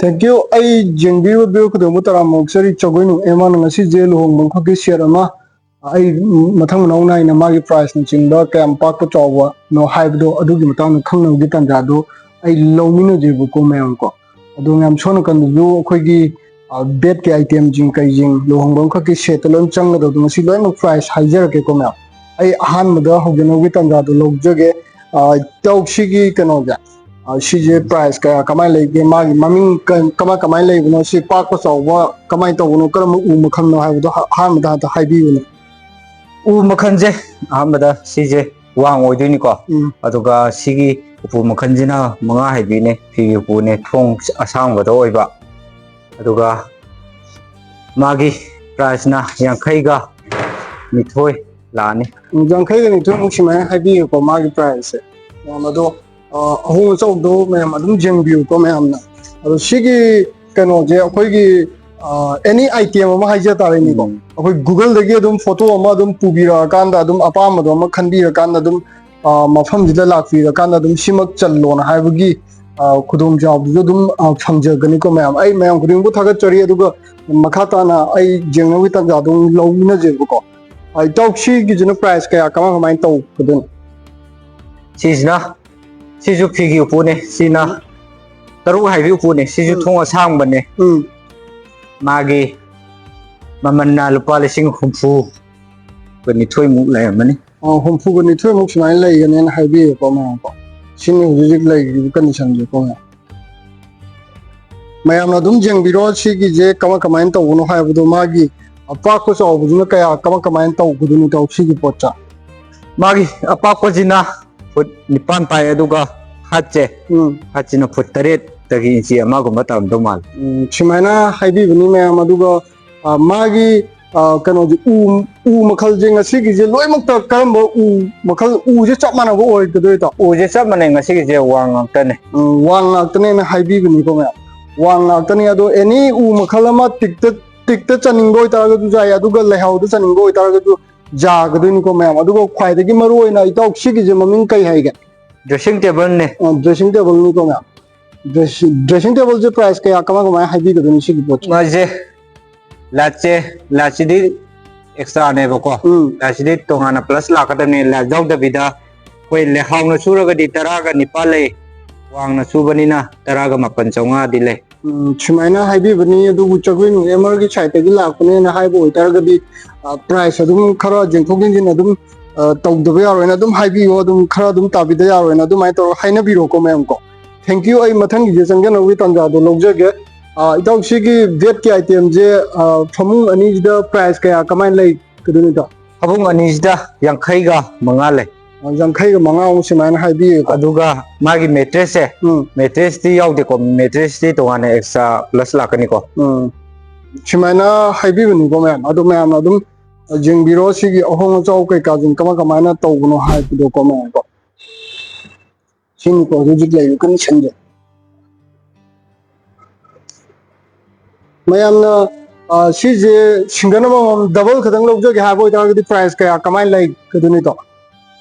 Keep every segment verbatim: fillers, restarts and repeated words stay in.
Thank you. ꯑꯩ ꯌꯦꯡꯕꯤꯔꯤꯕ ꯈꯨꯗꯤꯡꯃꯛ ꯇꯔꯥꯝꯅ ꯑꯣꯛꯆꯔꯤ꯫ ꯆꯒꯣꯏꯅꯨ ꯑꯦꯃꯥꯅ ꯉꯁꯤꯁꯦ ꯂꯨꯍꯣꯡꯕ ꯑꯃꯈꯛꯀꯤ ꯁꯦꯠ ꯑꯃ ꯑꯩ ꯃꯊꯪ ꯃꯅꯥꯎ ꯅꯥꯏꯅ ꯃꯥꯒꯤ price ꯅꯆꯤꯡꯕ ꯀꯌꯥꯝ ꯄꯥꯛꯄ ꯆꯥꯎꯕꯅꯣ ꯍꯥꯏꯕꯗꯣ ꯑꯗꯨꯒꯤ ꯃꯇꯥꯡꯗ ꯈꯪꯅꯕꯒꯤ ꯇꯥꯟꯖꯥꯗꯣ ꯑꯩ ꯂꯧꯃꯤꯟꯅꯖꯦꯕꯀꯣ ꯃꯌꯥꯝ ꯀꯣ꯫ ꯑꯗꯣ ꯃꯌꯥꯝ ꯁꯣꯝ ꯅꯥꯀꯟꯗꯁꯨ ꯑꯩꯈꯣꯏꯒꯤ, ꯑ, bed ꯀꯤ item ꯁꯤꯡ ꯀꯩꯁꯤꯡ ꯂꯨꯍꯣꯡꯕ ꯑꯃꯈꯛꯀꯤ set ꯇ ꯂꯣꯏꯅ ꯆꯪꯒꯗꯕꯗꯣ ꯉꯁꯤ ꯂꯣꯏꯅꯃꯛ price ꯍꯥꯏꯖꯔꯛꯀꯦꯀꯣ ꯃꯌꯥꯝ꯫ ꯑꯩ ꯑꯍꯥꯟꯕꯗ ꯍꯧꯖꯅꯕꯒꯤ ꯇꯥꯟꯖꯥꯗꯣ ꯂꯧꯖꯒꯦ꯫ ꯑ, ꯏꯇꯥꯎ ꯁꯤꯒꯤ ꯀꯩꯅꯣꯁꯦ, ꯑ, ꯁꯤꯁꯦ price ꯀꯌꯥ ꯀꯃꯥꯏꯅ ꯂꯩꯒꯦ? ꯃꯥꯒꯤ ꯃꯃꯤꯡ ꯀ-, ꯀꯃꯥꯏ ꯀꯃꯥꯏꯅ ꯂꯩꯕꯅꯣ? ꯁꯤ ꯄꯥꯛꯄ ꯆꯥꯎꯕ ꯀꯃꯥꯏꯅ ꯇꯧꯕꯅꯣ? ꯀꯔꯝꯕ ꯎ ꯃꯈꯜꯅꯣ ꯍꯥꯏꯕꯗꯣ ꯍ-, ꯑꯍꯥꯟꯕꯗ ꯍꯥꯟꯅ ꯍꯥꯏꯕꯤꯌꯨꯅꯦ꯫ ꯎ ꯃꯈꯜꯁꯦ ꯑꯍꯥꯟꯕꯗ ꯁꯤꯁꯦ ꯋꯥꯡ ꯑꯣꯏꯗꯣꯏꯅꯤꯀꯣ꯫ ꯎꯝ꯫ ꯑꯗꯨꯒ ꯁꯤꯒꯤ ꯎꯄꯨ ꯃꯈꯜꯁꯤꯅ ꯃꯉꯥ ꯍꯥꯏꯕꯤꯅꯦ, ꯐꯤꯒꯤ ꯎꯄꯨꯅꯦ, ꯊꯣꯡ ꯑꯁꯥꯡꯕꯗ ꯑꯣꯏꯕ꯫ ꯑꯗꯨꯒ ꯃꯥꯒꯤ price ꯅ ꯌꯥꯡꯈꯩꯒ ꯅꯤꯊꯣꯏ ꯂꯥꯛꯑꯅꯤ꯫ ꯎꯝ, ꯌꯥꯡꯈꯩꯒ ꯅꯤꯊꯣꯏꯃꯨꯛ ꯁꯨꯃꯥꯏꯅ ꯍꯥꯏꯕꯤꯌꯨꯀꯣ ꯃꯥꯒꯤ price ꯁꯦ꯫ ꯃꯌꯥꯝ ꯑꯗꯣ, ꯑ, ꯑꯍꯣꯡ ꯑꯆꯥꯎꯗꯣ ꯃꯌꯥꯝ ꯑꯗꯨꯝ ꯌꯦꯡꯕꯤꯌꯨꯀꯣ ꯃꯌꯥꯝꯅ꯫ ꯑꯗꯣ ꯁꯤꯒꯤ ꯀꯩꯅꯣꯁꯦ ꯑꯩꯈꯣꯏꯒꯤ, ꯑ, any item ꯑꯃ ꯍꯥꯏꯖ ꯇꯥꯔꯦꯅꯦꯀꯣ꯫ ꯎꯝ꯫ ꯑꯩꯈꯣꯏ Google ꯗꯒꯤ ꯑꯗꯨꯝ photo ꯑꯃ ꯑꯗꯨꯝ ꯄꯨꯕꯤꯔꯛꯑꯀꯥꯟꯗ ꯑꯗꯨꯝ ꯑꯄꯥꯝꯕꯗꯣ ꯑꯃ ꯈꯟꯕꯤꯔꯀꯥꯟꯗ ꯑꯗꯨꯝ, ꯑ, ꯃꯐꯝꯁꯤꯗ ꯂꯥꯛꯄꯤꯔꯀꯥꯟꯗ ꯑꯗꯨꯝ ꯁꯤꯃꯛ ꯆꯜꯂꯣꯅ ꯍꯥꯏꯕꯒꯤ, ꯑ, ꯈꯨꯗꯣꯡꯆꯥꯕꯗꯨꯁꯨ ꯑꯗꯨꯝ, ꯑ, ꯐꯪꯖꯒꯅꯤꯀꯣ ꯃꯌꯥꯝ꯫ ꯑꯩ ꯃꯌꯥꯝ ꯈꯨꯗꯤꯡꯃꯛꯄꯨ ꯊꯥꯒꯠꯆꯔꯤ꯫ ꯑꯗꯨꯒ ꯃꯈꯥ ꯇꯥꯅ ꯑꯩ ꯌꯦꯡꯅꯕꯒꯤ ꯇꯥꯟꯖꯥꯗꯣ ꯑꯃꯨꯛ ꯂꯧꯃꯤꯟꯅꯖꯦꯕꯀꯣ꯫ ꯑ, ꯏꯇꯥꯎ, ꯁꯤꯒꯤꯁꯤꯅ price ꯀꯌꯥ, ꯀꯃꯥꯏ ꯀꯃꯥꯏꯅ ꯇꯧꯒꯗꯣꯏꯅꯣ? ꯁꯤꯁꯤꯅ, ꯁꯤꯁꯨ ꯐꯤꯒꯤ ꯎꯄꯨꯅꯦ, ꯁꯤꯅ ꯇꯔꯨꯛ ꯍꯥꯏꯕꯤ ꯎꯄꯨꯅꯦ, ꯁꯤꯁꯨ ꯎꯝ꯫ ꯊꯣꯡ ꯑꯁꯥꯡꯕꯅꯦ꯫ ꯎꯝ꯫ ꯃꯥꯒꯤ ꯃꯃꯜꯅ ꯂꯨꯄꯥ ꯂꯤꯁꯤꯡ ꯍꯨꯝꯐꯨꯒ ꯅꯤꯊꯣꯏꯃꯨꯛ ꯂꯩꯔꯝꯃꯅꯤ꯫ ꯑ, ꯍꯨꯝꯐꯨꯒ ꯅꯤꯊꯣꯏꯃꯨꯛ ꯁꯨꯃꯥꯏꯅ ꯂꯩꯒꯅꯦꯅ ꯍꯥꯏꯕꯤꯌꯦꯀꯣ ꯃꯌꯥꯝꯀꯣ꯫ ꯁꯤꯅꯤ ꯍꯧꯖꯤꯛ ꯍꯧꯖꯤꯛ ꯂꯩꯔꯤꯕ condition ꯁꯦꯀꯣ ꯃꯌꯥꯝ꯫ ꯃꯌꯥꯝꯅ ꯑꯗꯨꯝ ꯌꯦꯡꯕꯤꯔꯣ, ꯁꯤꯒꯤꯁꯦ ꯀꯃꯥꯏ ꯀꯃꯥꯏꯅ ꯇꯧꯕꯅꯣ ꯍꯥꯏꯕꯗꯣ, ꯃꯥꯒꯤ ꯑꯄꯥꯛꯄ ꯆꯥꯎꯕꯗꯨꯅ ꯀꯌꯥ, ꯀꯃꯥꯏ ꯀꯃꯥꯏꯅ ꯇꯧꯒꯗꯣꯏꯅꯣ ꯏꯇꯥꯎ, ꯁꯤꯒꯤ ꯄꯣꯠꯁꯦ? ꯃꯥꯒꯤ ꯑꯄꯥꯛꯄꯁꯤꯅ ꯐꯨꯠ ꯅꯤꯄꯥꯟ ꯄꯥꯛꯑꯦ, ꯑꯗꯨꯒ height ꯁꯦ, ꯎꯝ꯫ Height ꯁꯤꯅ ꯐꯨꯠ ꯇꯔꯦꯠꯇꯒꯤ ꯏꯟꯆꯤ ꯑꯃꯒꯨꯝꯕ ꯇꯥꯔꯝꯗꯧ ꯃꯥꯜꯂꯦ꯫ ꯎꯝ, ꯁꯨꯃꯥꯏꯅ ꯍꯥꯏꯕꯤꯕꯅꯤ ꯃꯌꯥꯝ꯫ ꯑꯗꯨꯒ, ꯑ, ꯃꯥꯒꯤ, ꯑ, ꯀꯩꯅꯣꯁꯦ, ꯎ, ꯎ ꯃꯈꯜꯁꯦ ꯉꯁꯤꯒꯤꯁꯦ ꯂꯣꯏꯅꯃꯛꯇ ꯀꯔꯝꯕ ꯎ ꯃꯈꯜ, ꯎꯁꯦ ꯆꯞ ꯃꯥꯟꯅꯕ ꯑꯣꯏꯒꯗꯣꯏ ꯏꯇꯥꯎ? ꯎꯁꯦ ꯆꯞ ꯃꯥꯟꯅꯩ, ꯉꯁꯤꯒꯤꯁꯦ ꯋꯥꯡ ꯉꯥꯛꯇꯅꯦ꯫ ꯎꯝ, ꯋꯥꯡ ꯉꯥꯛꯇꯅꯦꯅ ꯍꯥꯏꯕꯤꯕꯅꯤꯀꯣ ꯃꯌꯥꯝ꯫ ꯋꯥꯡ ꯉꯥꯛꯇꯅꯦ, ꯑꯗꯣ any ꯎ ꯃꯈꯜ ꯑꯃ ꯇꯤꯛꯇ, ꯇꯤꯛꯇ ꯆꯟꯅꯤꯡꯕ ꯑꯣꯏꯇꯥꯔꯒꯁꯨ ꯌꯥꯏ, ꯑꯗꯨꯒ ꯂꯩꯍꯥꯎꯗ ꯆꯟꯅꯤꯡꯕ ꯑꯣꯏꯇꯥꯔꯒꯁꯨ ꯌꯥꯒꯗꯣꯏꯅꯤꯀꯣ ꯃꯌꯥꯝ꯫ ꯑꯗꯨꯒ ꯈ꯭ꯋꯥꯏꯗꯒꯤ ꯃꯔꯨ ꯑꯣꯏꯅ ꯏꯇꯥꯎ, ꯁꯤꯒꯤꯁꯦ ꯃꯃꯤꯡ ꯀꯩ ꯍꯥꯏꯒꯦ? Dressing table ꯅꯦ꯫ ꯑ, dressing table ꯅꯤꯀꯣ ꯃꯌꯥꯝ꯫ ꯗ꯭ꯔꯦꯁꯤꯡ ꯇꯦꯕꯜꯁꯦ ꯄ꯭ꯔꯥꯏꯁ ꯀꯌꯥ, ꯀꯃꯥꯏ ꯀꯃꯥꯏꯅ ꯍꯥꯏꯕꯤꯒꯗꯣꯏꯅꯣ ꯁꯤꯒꯤ ꯄꯣꯠꯁꯦ? ꯃꯥꯁꯦ, ꯂꯥꯏꯠꯁꯦ, ꯂꯥꯏꯠꯁꯤꯗꯤ ꯑꯦꯛꯁꯇ꯭ꯔꯥꯅꯦꯕꯀꯣ꯫ ꯎꯝ꯫ ꯂꯥꯏꯠꯁꯤꯗꯤ ꯇꯣꯉꯥꯟꯅ ꯄ꯭ꯂꯁ ꯂꯥꯛꯀꯗꯕꯅꯤ꯫ ꯂꯥꯏꯠ ꯌꯥꯎꯗꯕꯤꯗ ꯑꯩꯈꯣꯏ ꯂꯩꯍꯥꯎꯅ ꯁꯨꯔꯒꯗꯤ ꯇꯔꯥꯒ ꯅꯤꯄꯥꯜ ꯂꯩ, ꯋꯥꯡꯅ ꯁꯨꯕꯅꯤꯅ ꯇꯔꯥꯒ ꯃꯥꯄꯟ ꯆꯥꯝꯃꯉꯥꯗꯤ ꯂꯩ꯫ ꯎꯝ, ꯁꯨꯃꯥꯏꯅ ꯍꯥꯏꯕꯤꯕꯅꯤ꯫ ꯑꯗꯨꯕꯨ ꯆꯒꯨꯏꯅꯨꯡ ꯑꯦꯝ ꯑꯥꯔꯒꯤ ꯁꯥꯏꯠꯇꯒꯤ ꯂꯥꯛꯄꯅꯦꯅ ꯍꯥꯏꯕ ꯑꯣꯏꯇꯥꯔꯒꯗꯤ, ꯑ, ꯄ꯭ꯔꯥꯏꯁ ꯑꯗꯨꯝ ꯈꯔ ꯌꯦꯡꯊꯣꯛ ꯌꯦꯡꯁꯤꯟ ꯑꯗꯨꯝ, ꯑ, ꯇꯧꯗꯕ ꯌꯥꯔꯣꯏꯅ ꯑꯗꯨꯝ ꯍꯥꯏꯕꯤꯌꯣ, ꯑꯗꯨꯝ ꯈꯔ ꯑꯗꯨꯝ ꯇꯥꯕꯤꯗ ꯌꯥꯔꯣꯏꯅ ꯑꯗꯨꯃꯥꯏꯅ ꯇꯧꯔꯒ ꯍꯥꯏꯅꯕꯤꯔꯣꯀꯣ ꯃꯌꯥꯝ ꯀꯣ꯫ Thank you꯫ ꯑꯩ ꯃꯊꯪꯒꯤꯁꯦ ꯆꯪꯖꯅꯕꯒꯤ ꯇꯥꯟꯖꯥꯗꯣ ꯂꯧꯖꯒꯦ꯫ ꯑ, ꯏꯇꯥꯎ, ꯁꯤꯒꯤ ꯕꯦꯗꯀꯤ ꯑꯥꯏꯇꯦꯝꯁꯦ, ꯑ, ꯐꯃꯨꯡ ꯑꯅꯤꯁꯤꯗ ꯄ꯭ꯔꯥꯏꯁ ꯀꯌꯥ ꯀꯃꯥꯏꯅ ꯂꯩꯒꯗꯣꯏꯅꯣ ꯏꯇꯥꯎ? ꯐꯃꯨꯡ ꯑꯅꯤꯁꯤꯗ ꯌꯥꯡꯈꯩꯒ ꯃꯉꯥ ꯂꯩ꯫ ꯑ, ꯌꯥꯡꯈꯩꯒ ꯃꯉꯥꯃꯨꯛ ꯁꯨꯃꯥꯏꯅ ꯍꯥꯏꯕꯤꯌꯦꯀꯣ꯫ ꯑꯗꯨꯒ ꯃꯥꯒꯤ ꯃꯦꯇ꯭ꯔꯦꯁꯁꯦ, ꯎꯝ꯫ ꯃꯦꯇ꯭ꯔꯦꯁꯇꯤ ꯌꯥꯎꯗꯦꯀꯣ, ꯃꯦꯇ꯭ꯔꯦꯁꯇꯤ ꯇꯣꯉꯥꯟꯅ ꯑꯦꯛꯁꯇ꯭ꯔꯥ ꯄ꯭ꯂꯁ ꯂꯥꯛꯀꯅꯤꯀꯣ꯫ ꯎꯝ꯫ ꯁꯨꯃꯥꯏꯅ ꯍꯥꯏꯕꯤꯕꯅꯤꯀꯣ ꯃꯌꯥꯝ, ꯑꯗꯣ ꯃꯌꯥꯝꯅ ꯑꯗꯨꯝ ꯌꯦꯡꯕꯤꯔꯣ, ꯁꯤꯒꯤ ꯑꯍꯣꯡ ꯑꯆꯥꯎ ꯀꯩꯀꯥꯁꯤꯡ ꯀꯃꯥꯏ ꯀꯃꯥꯏꯅ ꯇꯧꯕꯅꯣ ꯍꯥꯏꯕꯗꯣꯀꯣ ꯃꯌꯥꯝꯀꯣ꯫ ꯁꯤꯅꯤꯀꯣ ꯍꯧꯖꯤꯛ ꯂꯩꯔꯤꯕ ꯀꯟꯗꯤꯁꯟꯁꯦ꯫ ꯃꯌꯥꯝꯅ, ꯑ, ꯁꯤꯁꯦ ꯁꯤꯡꯒꯜ ꯑꯃꯃꯝ ꯗꯕꯜ ꯈꯛꯇꯪ ꯂꯧꯖꯒꯦ ꯍꯥꯏꯕ ꯑꯣꯏꯇꯥꯔꯒꯗꯤ ꯄ꯭ꯔꯥꯏꯁ ꯀꯌꯥ ꯀꯃꯥꯏꯅ ꯂꯩꯒꯗꯣꯏꯅꯣ ꯏꯇꯥꯎ?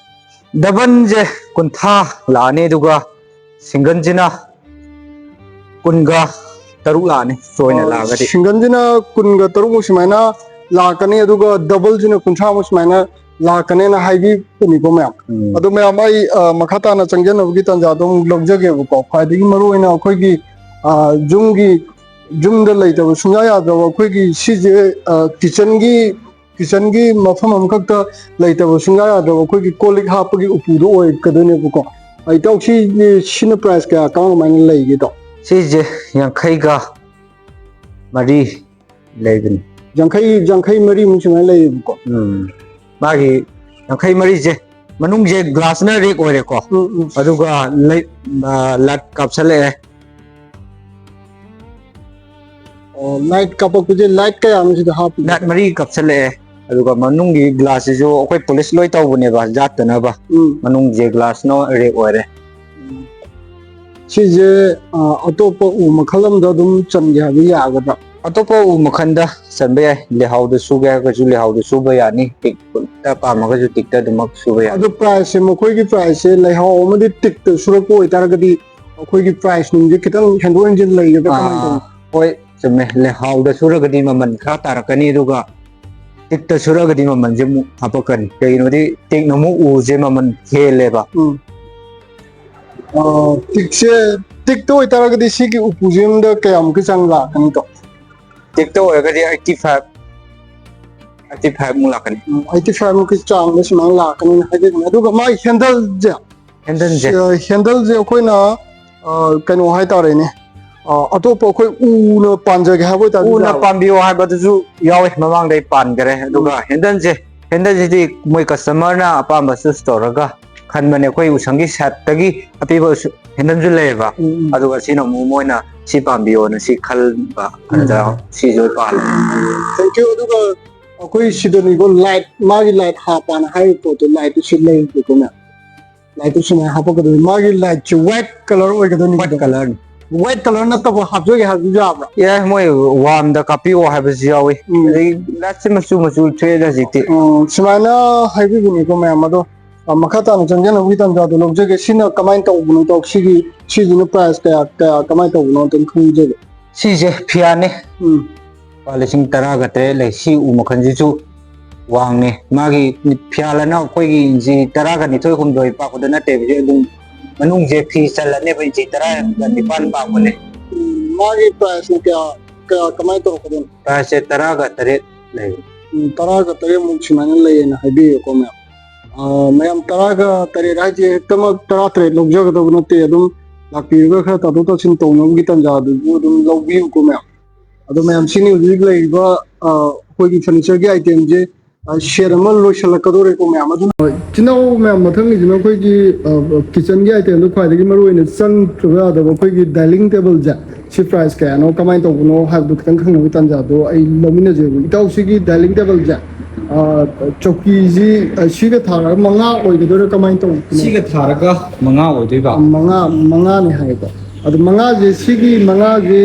ꯗꯕꯜꯁꯦ ꯀꯨꯟꯊ꯭ꯔꯥ ꯂꯥꯛꯑꯅꯤ, ꯑꯗꯨꯒ ꯁꯤꯡꯒꯜꯁꯤꯅ ꯀꯨꯟꯒ ꯇꯔꯨꯛ ꯂꯥꯛꯑꯅꯤ, ꯆꯣꯏꯅ ꯑ, ꯂꯥꯛꯑꯒꯗꯤ꯫ ꯁꯤꯡꯒꯜꯁꯤꯅ ꯀꯨꯟꯒ ꯇꯔꯨꯛꯃꯨꯛ ꯁꯨꯃꯥꯏꯅ ꯂꯥꯛꯀꯅꯤ, ꯑꯗꯨꯒ ꯗꯕꯜꯁꯤꯅ ꯀꯨꯟꯊ꯭ꯔꯥꯃꯨꯛ ꯁꯨꯃꯥꯏꯅ ꯂꯥꯛꯀꯅꯦꯅ ꯍꯥꯏꯕꯤꯕꯅꯤꯀꯣ ꯃꯌꯥꯝ꯫ ꯎꯝ꯫ ꯑꯗꯣ ꯃꯌꯥꯝ, ꯑꯩ, ꯑ, ꯃꯈꯥ ꯇꯥꯅ ꯆꯪꯖꯅꯕꯒꯤ ꯇꯥꯟꯖꯥꯗꯣ ꯑꯃꯨꯛ ꯂꯧꯖꯒꯦꯕꯀꯣ꯫ ꯈ꯭ꯋꯥꯏꯗꯒꯤ ꯃꯔꯨꯑꯣꯏꯅ ꯑꯩꯈꯣꯏꯒꯤ, ꯑ, ꯌꯨꯝꯒꯤ, ꯌꯨꯝꯗ ꯂꯩꯇꯕ ꯁꯨꯡꯌꯥ ꯌꯥꯗ꯭ꯔꯕ ꯑꯩꯈꯣꯏꯒꯤ ꯁꯤꯁꯦ, ꯑ, ꯀꯤꯠꯆꯟꯒꯤ, ꯀꯤꯠꯆꯟꯒꯤ ꯃꯐꯝ ꯑꯃꯈꯛꯇ ꯂꯩꯇꯕ ꯁꯨꯡꯌꯥ ꯌꯥꯗ꯭ꯔꯕ ꯑꯩꯈꯣꯏꯒꯤ ꯀꯣꯜ ꯂꯤꯛ ꯍꯥꯞꯄꯒꯤ ꯎꯄꯨꯗꯣ ꯑꯣꯏꯒꯗꯣꯏꯅꯦꯕꯀꯣ꯫ ꯑ, ꯏꯇꯥꯎ, ꯁꯤꯁꯦ, ꯁꯤꯅ ꯄ꯭ꯔꯥꯏꯁ ꯀꯌꯥ, ꯀꯃꯥꯏ ꯀꯃꯥꯏꯅ ꯂꯩꯒꯦ ꯏꯇꯥꯎ? ꯁꯤꯁꯦ ꯌꯥꯡꯈꯩꯒ ꯃꯔꯤ ꯂꯩꯕꯅꯤ꯫ ꯌꯥꯡꯈꯩ, ꯌꯥꯡꯈꯩ ꯃꯔꯤꯃꯨꯛ ꯁꯨꯃꯥꯏꯅ ꯂꯩꯌꯦꯕꯀꯣ꯫ ꯎꯝ꯫ ꯃꯥꯒꯤ ꯌꯥꯡꯈꯩ ꯃꯔꯤꯁꯦ, ꯃꯅꯨꯡꯁꯦ ꯒ꯭ꯂꯥꯁꯅ ꯔꯦꯛ ꯑꯣꯏꯔꯦꯀꯣ꯫ ꯎꯝ, ꯎꯝ꯫ ꯑꯗꯨꯒ ꯂꯩ-, ꯑ, ꯂꯥꯏꯠ ꯀꯥꯞꯁꯜꯂꯛꯑꯦ꯫ ꯑꯣ, ꯂꯥꯏꯠ ꯀꯥꯞꯄꯛꯄꯁꯦ ꯂꯥꯏꯠ ꯀꯌꯥꯅꯣ ꯁꯤꯗ ꯍꯥꯞꯄꯤꯁꯦ? ꯂꯥꯏꯠ ꯃꯔꯤ ꯀꯥꯞꯁꯜꯂꯛꯑꯦ꯫ ꯑꯗꯨꯒ ꯃꯅꯨꯡꯒꯤ ꯒ꯭ꯂꯥꯁꯁꯤꯁꯨ ꯑꯩꯈꯣꯏ ꯄꯣꯂꯤꯁ ꯂꯣꯏ ꯇꯧꯕꯅꯦꯕ, ꯌꯥꯠꯇꯅꯕ꯫ ꯎꯝ꯫ ꯃꯅꯨꯡꯁꯦ ꯒ꯭ꯂꯥꯁꯅ ꯔꯦꯛ ꯑꯣꯏꯔꯦ꯫ ꯎꯝ꯫ ꯁꯤꯁꯦ, ꯑ, ꯑꯇꯣꯞꯄ ꯎ ꯃꯈꯜ ꯑꯃꯗ ꯑꯗꯨꯝ ꯆꯟꯒꯦ ꯍꯥꯏꯕ ꯌꯥꯒꯗ꯭ꯔꯥ? ꯑꯇꯣꯞꯄ ꯎ ꯃꯈꯜꯗ ꯆꯟꯕ ꯌꯥꯏ꯫ ꯂꯩꯍꯥꯎꯗ ꯁꯨꯒꯦ ꯍꯥꯏꯔꯒꯁꯨ ꯂꯩꯍꯥꯎꯗ ꯁꯨꯕ ꯌꯥꯅꯤ꯫ ꯇꯤꯛꯇ ꯄꯥꯝꯃꯒꯁꯨ ꯇꯤꯛꯇ ꯑꯗꯨꯃꯛ ꯁꯨꯕ ꯌꯥꯅꯤ꯫ ꯑꯗꯣ ꯄ꯭ꯔꯥꯏꯁꯁꯦ, ꯃꯈꯣꯏꯒꯤ ꯄ꯭ꯔꯥꯏꯁꯁꯦ ꯂꯩꯍꯥꯎ ꯑꯃꯗꯤ ꯇꯤꯛꯇ ꯁꯨꯔꯛꯄ ꯑꯣꯏꯇꯥꯔꯒꯗꯤ, ꯑ, ꯑꯩꯈꯣꯏꯒꯤ ꯄ꯭ꯔꯥꯏꯁ ꯅꯨꯡꯁꯦ ꯈꯤꯇꯪ ꯍꯦꯟꯗꯣꯛ ꯍꯦꯟꯖꯤꯟ ꯂꯩꯒꯗ꯭ꯔꯥ ꯀꯃꯥꯏꯅ ꯇꯧꯅꯤ? ꯍꯣꯏ, ꯆꯨꯝꯃꯦ꯫ ꯂꯩꯍꯥꯎꯗ ꯁꯨꯔꯒꯗꯤ ꯃꯃꯜ ꯈꯔ ꯇꯥꯔꯛꯀꯅꯤ, ꯑꯗꯨꯒ ꯇꯤꯛꯇ ꯁꯨꯔꯒꯗꯤ ꯃꯃꯜꯁꯦ ꯑꯃꯨꯛ ꯍꯥꯄꯛꯀꯅꯤ꯫ ꯀꯩꯒꯤꯅꯣꯗꯤ ꯇꯤꯛꯅ ꯑꯃꯨꯛ ꯎꯁꯦ ꯃꯃꯜ ꯍꯦꯜꯂꯦꯕ꯫ ꯎꯝ꯫ ꯑ, ꯇꯤꯛꯁꯦ, ꯇꯤꯛꯇ ꯑꯣꯏꯇꯥꯔꯒꯗꯤ ꯁꯤꯒꯤ ꯎꯄꯨꯁꯦ ꯑꯃꯗ ꯀꯌꯥꯃꯨꯛꯀꯤ ꯆꯥꯡ ꯂꯥꯛꯀꯅꯤ ꯇꯣ? ꯇꯤꯛꯇ ꯑꯣꯏꯔꯒꯗꯤ eighty five, eighty five ꯃꯨꯛ ꯂꯥꯛꯀꯅꯤ꯫ ꯑꯩꯠꯇꯤ ꯐꯥꯏꯚ ꯃꯨꯛꯀꯤ ꯆꯥꯡꯗ ꯁꯨꯃꯥꯏꯅ ꯂꯥꯛꯀꯅꯤꯅ ꯍꯥꯏꯖꯅꯤꯡꯉꯤ꯫ ꯑꯗꯨꯒ ꯃꯥꯒꯤ ꯍꯦꯟꯗꯜꯁꯦ, ꯍꯦꯟꯗꯜꯁꯦ꯫ ꯑ, ꯍꯦꯟꯗꯜꯁꯦ ꯑꯩꯈꯣꯏꯅ, ꯑ, ꯀꯩꯅꯣ ꯍꯥꯏꯇꯥꯔꯦꯅꯦ, ꯑ, ꯑꯇꯣꯞꯄ ꯑꯩꯈꯣꯏ ꯎꯅ ꯄꯥꯟꯖꯒꯦ ꯍꯥꯏꯕ ꯑꯣꯏꯇꯥꯔꯗꯤ ꯎꯅ ꯌꯥꯕ꯭ꯔꯥ? ꯄꯥꯟꯕꯤꯌꯣ ꯍꯥꯏꯕꯗꯨꯁꯨ ꯌꯥꯎꯋꯦ, ꯃꯃꯥꯡꯗ ꯑꯩ ꯄꯥꯟꯈꯔꯦ꯫ ꯑꯗꯨꯒ ꯍꯦꯟꯗꯜꯁꯦ, ꯍꯦꯟꯗꯜꯁꯤꯗꯤ ꯃꯣꯏ ꯀꯁꯇꯃꯔꯅ ꯑꯄꯥꯝꯕ ꯆꯨꯁ ꯇꯧꯔꯒ ꯈꯟꯕꯅꯦ꯫ ꯑꯩꯈꯣꯏ ꯎꯁꯪꯒꯤ ꯁꯥꯏꯠꯇꯒꯤ ꯑꯄꯤꯕ ꯎꯁ-, ꯍꯦꯟꯗꯜꯁꯨ ꯂꯩꯌꯦꯕ꯫ ꯎꯝ, ꯎꯝ꯫ ꯑꯗꯨꯒ ꯁꯤꯅ ꯑꯃꯨꯛ ꯃꯣꯏꯅ ꯁꯤ ꯄꯥꯝꯕꯤꯌꯣꯅ ꯁꯤ ꯈꯟꯕ, ꯑꯗꯨꯗ ꯁꯤꯁꯨ ꯄꯥꯜꯂꯦ꯫ Thank you꯫ ꯑꯗꯨꯒ ꯑꯩꯈꯣꯏ ꯁꯤꯗꯅꯤꯀꯣ, ꯂꯥꯏꯠ, ꯃꯥꯒꯤ ꯂꯥꯏꯠ ꯍꯥꯞꯄꯅ ꯍꯥꯏꯔꯤꯕ ꯄꯣꯠꯇꯣ, ꯂꯥꯏꯠꯇꯨ ꯁꯤ ꯂꯩꯔꯤꯀꯣ ꯃꯌꯥꯝ꯫ ꯂꯥꯏꯠꯇꯨ ꯁꯨꯃꯥꯏꯅ ꯍꯥꯞꯄꯛꯀꯗꯣꯏꯅꯤ꯫ ꯃꯥꯒꯤ ꯂꯥꯏꯠꯁꯦ ꯋꯥꯏꯠ ꯀꯂꯔ ꯑꯣꯏꯒꯗꯣꯏꯅꯤ꯫ ꯋꯥꯏꯠ ꯀꯂꯔꯅꯤ꯫ ꯋꯥꯏꯠ ꯀꯂꯔ ꯅꯠꯇꯕ ꯍꯥꯞꯆꯒꯦ ꯍꯥꯏꯕꯁꯨ ꯌꯥꯕ꯭ꯔꯥ? ꯌꯥꯏ, ꯃꯣꯏ ꯋꯥꯝꯗ ꯀꯥꯞꯄꯤꯌꯣ ꯍꯥꯏꯕꯁꯨ ꯌꯥꯎꯏ꯫ ꯎꯝ꯫ ꯑꯗꯩ ꯂꯥꯏꯠꯁꯦ ꯃꯆꯨ ꯃꯆꯨ ꯊꯣꯛꯑꯦꯗ ꯍꯧꯖꯤꯛꯇꯤ꯫ ꯑꯣ, ꯁꯨꯃꯥꯏꯅ ꯍꯥꯏꯕꯤꯕꯅꯤꯀꯣ ꯃꯌꯥꯝ꯫ ꯑꯗꯣ, ꯑ, ꯃꯈꯥ ꯇꯥꯅ ꯆꯪꯖꯅꯕꯒꯤ ꯇꯥꯟꯖꯥꯗꯣ ꯂꯧꯖꯒꯦ꯫ ꯁꯤꯅ ꯀꯃꯥꯏꯅ ꯇꯧꯕꯅꯣ ꯇꯧ-, ꯁꯤꯒꯤ, ꯁꯤꯁꯤꯅ ꯄ꯭ꯔꯥꯏꯁ ꯀꯌꯥ, ꯀꯌꯥ ꯀꯃꯥꯏꯅ ꯇꯧꯕꯅꯣ ꯑꯝꯇꯪ ꯈꯪꯖꯒꯦ꯫ ꯁꯤꯁꯦ ꯐꯤꯌꯥꯅꯦ꯫ ꯎꯝ꯫ ꯂꯨꯄꯥ ꯂꯤꯁꯤꯡ ꯇꯔꯥꯒ ꯇꯔꯦꯠ ꯂꯩ꯫ ꯁꯤ ꯎ ꯃꯈꯜꯁꯤꯁꯨ ꯋꯥꯡꯉꯦ꯫ ꯃꯥꯒꯤ ꯐꯤꯌꯥꯜ ꯑꯅ ꯑꯩꯈꯣꯏꯒꯤ ꯏꯟꯆꯤ ꯇꯔꯥꯒ ꯅꯤꯊꯣꯏ ꯍꯨꯝꯗꯣꯏ ꯄꯥꯛꯄꯗ ꯅꯠꯇꯦꯕ꯫ ꯁꯤ ꯑꯗꯨꯝ ꯃꯅꯨꯡꯁꯦ ꯐꯤ ꯆꯜꯂꯅꯦꯕ, ꯏꯟꯆꯤ ꯇꯔꯥꯒ ꯅꯤꯄꯥꯟ ꯄꯥꯛꯄꯅꯦ꯫ ꯎꯝ, ꯃꯥꯒꯤ ꯄ꯭ꯔꯥꯏꯁꯅ ꯀꯌꯥ, ꯀꯌꯥ, ꯀꯃꯥꯏꯅ ꯇꯧꯔꯛꯀꯗꯣꯏꯅꯣ? ꯄ꯭ꯔꯥꯏꯁꯁꯦ ꯇꯔꯥꯒ ꯇꯔꯦꯠ ꯂꯩ꯫ ꯎꯝ, ꯇꯔꯥꯒ ꯇꯔꯦꯠꯃꯨꯛ ꯁꯨꯃꯥꯏꯅ ꯂꯩꯌꯦꯅ ꯍꯥꯏꯕꯤꯌꯨꯀꯣ ꯃꯌꯥꯝ꯫ ꯑ, ꯃꯌꯥꯝ, ꯇꯔꯥꯒ ꯇꯔꯦꯠ ꯍꯥꯏꯁꯦ ꯍꯦꯛꯇꯃꯛ ꯇꯔꯥ ꯇꯔꯦꯠ ꯂꯧꯖꯒꯗꯧꯕ ꯅꯠꯇꯦ꯫ ꯑꯗꯨꯝ ꯂꯥꯛꯄꯤꯔꯒ ꯈꯔ ꯇꯥꯊꯣꯛ ꯇꯥꯁꯤꯟ ꯇꯧꯅꯕꯒꯤ ꯇꯥꯟꯖꯥꯗꯨꯁꯨ ꯑꯗꯨꯝ ꯂꯧꯕꯤꯌꯨꯀꯣ ꯃꯌꯥꯝ꯫ ꯑꯗꯣ ꯃꯌꯥꯝ, ꯁꯤꯅꯤ ꯍꯧꯖꯤꯛ ꯂꯩꯔꯤꯕ, ꯑ, ꯑꯩꯈꯣꯏꯒꯤ ꯐꯔꯅꯤꯆꯔꯒꯤ ꯑꯥꯏꯇꯦꯝꯁꯦ, ꯑ, ꯁꯦꯠ ꯑꯃ ꯂꯣꯏꯁꯤꯜꯂꯛꯀꯗꯧꯔꯦꯀꯣ ꯃꯌꯥꯝ꯫ ꯑꯗꯨꯅ ꯏꯆꯤꯟ ꯏꯅꯥꯎ ꯃꯌꯥꯝ, ꯃꯊꯪꯒꯤꯁꯤꯅ ꯑꯩꯈꯣꯏꯒꯤ, ꯑ, ꯀꯤꯠꯆꯟꯒꯤ ꯑꯥꯏꯇꯦꯝꯗꯣ ꯈ꯭ꯋꯥꯏꯗꯒꯤ ꯃꯔꯨꯑꯣꯏꯅ ꯆꯪꯗ꯭ꯔꯕ ꯌꯥꯗꯕ ꯑꯩꯈꯣꯏꯒꯤ ꯗꯥꯏꯅꯤꯡ ꯇꯦꯕꯜꯁꯦ, ꯁꯤ ꯄ꯭ꯔꯥꯏꯁ ꯀꯌꯥꯅꯣ, ꯀꯃꯥꯏꯅ ꯇꯧꯕꯅꯣ ꯍꯥꯏꯕꯗꯨ ꯈꯤꯇꯪ ꯈꯪꯅꯕꯒꯤ ꯇꯥꯟꯖꯥꯗꯣ ꯑꯩ ꯂꯧꯃꯤꯟꯅꯖꯦꯕ꯫ ꯏꯇꯥꯎꯁꯤꯒꯤ ꯗꯥꯏꯅꯤꯡ ꯇꯦꯕꯜꯁꯦ, ꯑ, ꯆꯧꯀꯤꯁꯤ, ꯑ, ꯁꯤꯒ ꯊꯥꯔꯒ ꯃꯉꯥ ꯑꯣꯏꯒꯗꯣꯏꯔꯥ, ꯀꯃꯥꯏꯅ ꯇꯧꯕꯅꯣ? ꯁꯤꯒ ꯊꯥꯔꯒ ꯃꯉꯥ ꯑꯣꯏꯗꯣꯏꯕ꯫ ꯃꯉꯥ, ꯃꯉꯥꯅꯤ ꯍꯥꯏꯌꯦꯕ꯫ ꯑꯗꯣ ꯃꯉꯥꯁꯦ, ꯁꯤꯒꯤ ꯃꯉꯥꯁꯦ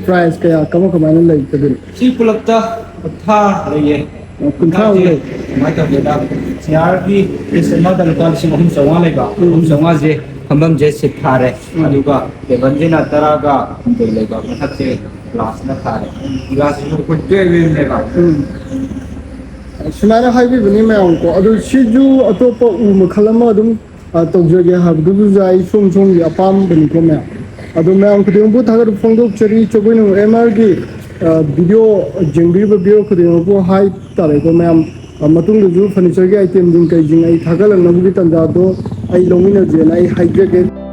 ꯄ꯭ꯔꯥꯏꯁ ꯀꯌꯥ, ꯀꯃꯥꯏ ꯀꯃꯥꯏꯅ ꯂꯩꯒꯗꯣꯏꯅꯣ? ꯁꯤ ꯄꯨꯂꯞꯇ ꯀꯨꯟꯊ꯭ꯔꯥ ꯂꯩꯌꯦ꯫ ꯀꯨꯟꯊ꯭ꯔꯥꯃꯨꯛ ꯂꯩ꯫ ꯀꯃꯥꯏꯅ ꯇꯧꯒꯦꯗ, ꯆꯤꯌꯥꯔꯒꯤ ꯄꯤꯁ ꯑꯃꯗ ꯂꯨꯄꯥ ꯂꯤꯁꯤꯡ ꯑꯍꯨꯝ ꯆꯥꯝꯃꯉꯥ ꯂꯩꯕ, ꯑꯍꯨꯝ ꯆꯥꯝꯃꯉꯥꯁꯦ ꯐꯝꯐꯝꯁꯦ ꯁꯤꯠ ꯊꯥꯔꯦ꯫ ꯎꯝ꯫ ꯑꯗꯨꯒ ꯇꯦꯕꯜꯁꯤꯅ ꯇꯔꯥꯒ ꯍꯨꯝꯗꯣꯏ ꯂꯩꯕ, ꯃꯊꯛꯁꯦ ꯒ꯭ꯂꯥꯁꯅ ꯊꯥꯔꯦ꯫ ꯒ꯭ꯂꯥꯁꯁꯤꯁꯨ ꯑꯩꯈꯣꯏ ꯇꯨꯌꯦꯜꯞ ꯑꯦꯝ ꯑꯦꯝꯅꯦꯕ꯫ ꯎꯝ꯫ ꯁꯨꯃꯥꯏꯅ ꯍꯥꯏꯕꯤꯕꯅꯤ ꯃꯌꯥꯝꯀꯣ, ꯑꯗꯨ ꯁꯤꯁꯨ ꯑꯇꯣꯞꯄ ꯎ ꯃꯈꯜ ꯑꯃ ꯑꯗꯨꯝ, ꯑ, ꯇꯧꯖꯒꯦ ꯍꯥꯏꯕꯗꯨꯁꯨ ꯌꯥꯏ, ꯁꯣꯝ ꯁꯣꯝꯒꯤ ꯑꯄꯥꯝꯕꯅꯤꯀꯣ ꯃꯌꯥꯝ꯫ ꯑꯗꯣ ꯃꯌꯥꯝ ꯈꯨꯗꯤꯡꯃꯛꯄꯨ ꯊꯥꯒꯠꯄ ꯐꯣꯡꯗꯣꯛꯆꯔꯤ꯫ ꯆꯧꯕꯣꯏꯅꯨ ꯑꯦꯝ ꯑꯥꯔꯒꯤ, ꯑ, ꯚꯤꯗꯤꯑꯣ ꯌꯦꯡꯕꯤꯔꯤꯕ ꯚꯤꯌꯨꯋꯔ ꯈꯨꯗꯤꯡꯃꯛꯄꯨ ꯍꯥꯏ ꯇꯥꯔꯦꯀꯣ ꯃꯌꯥꯝ꯫ ꯑ, ꯃꯇꯨꯡꯗꯁꯨ ꯐꯔꯅꯤꯆꯔꯒꯤ ꯑꯥꯏꯇꯦꯝꯁꯤꯡ ꯀꯩꯁꯤꯡ ꯑꯩ ꯊꯥꯒꯠꯂꯛꯅꯕꯒꯤ ꯇꯥꯟꯖꯥꯗꯣ ꯑꯩ ꯂꯧꯃꯤꯟꯅꯁꯦꯅ ꯑꯩ ꯍꯥꯏꯖꯒꯦ꯫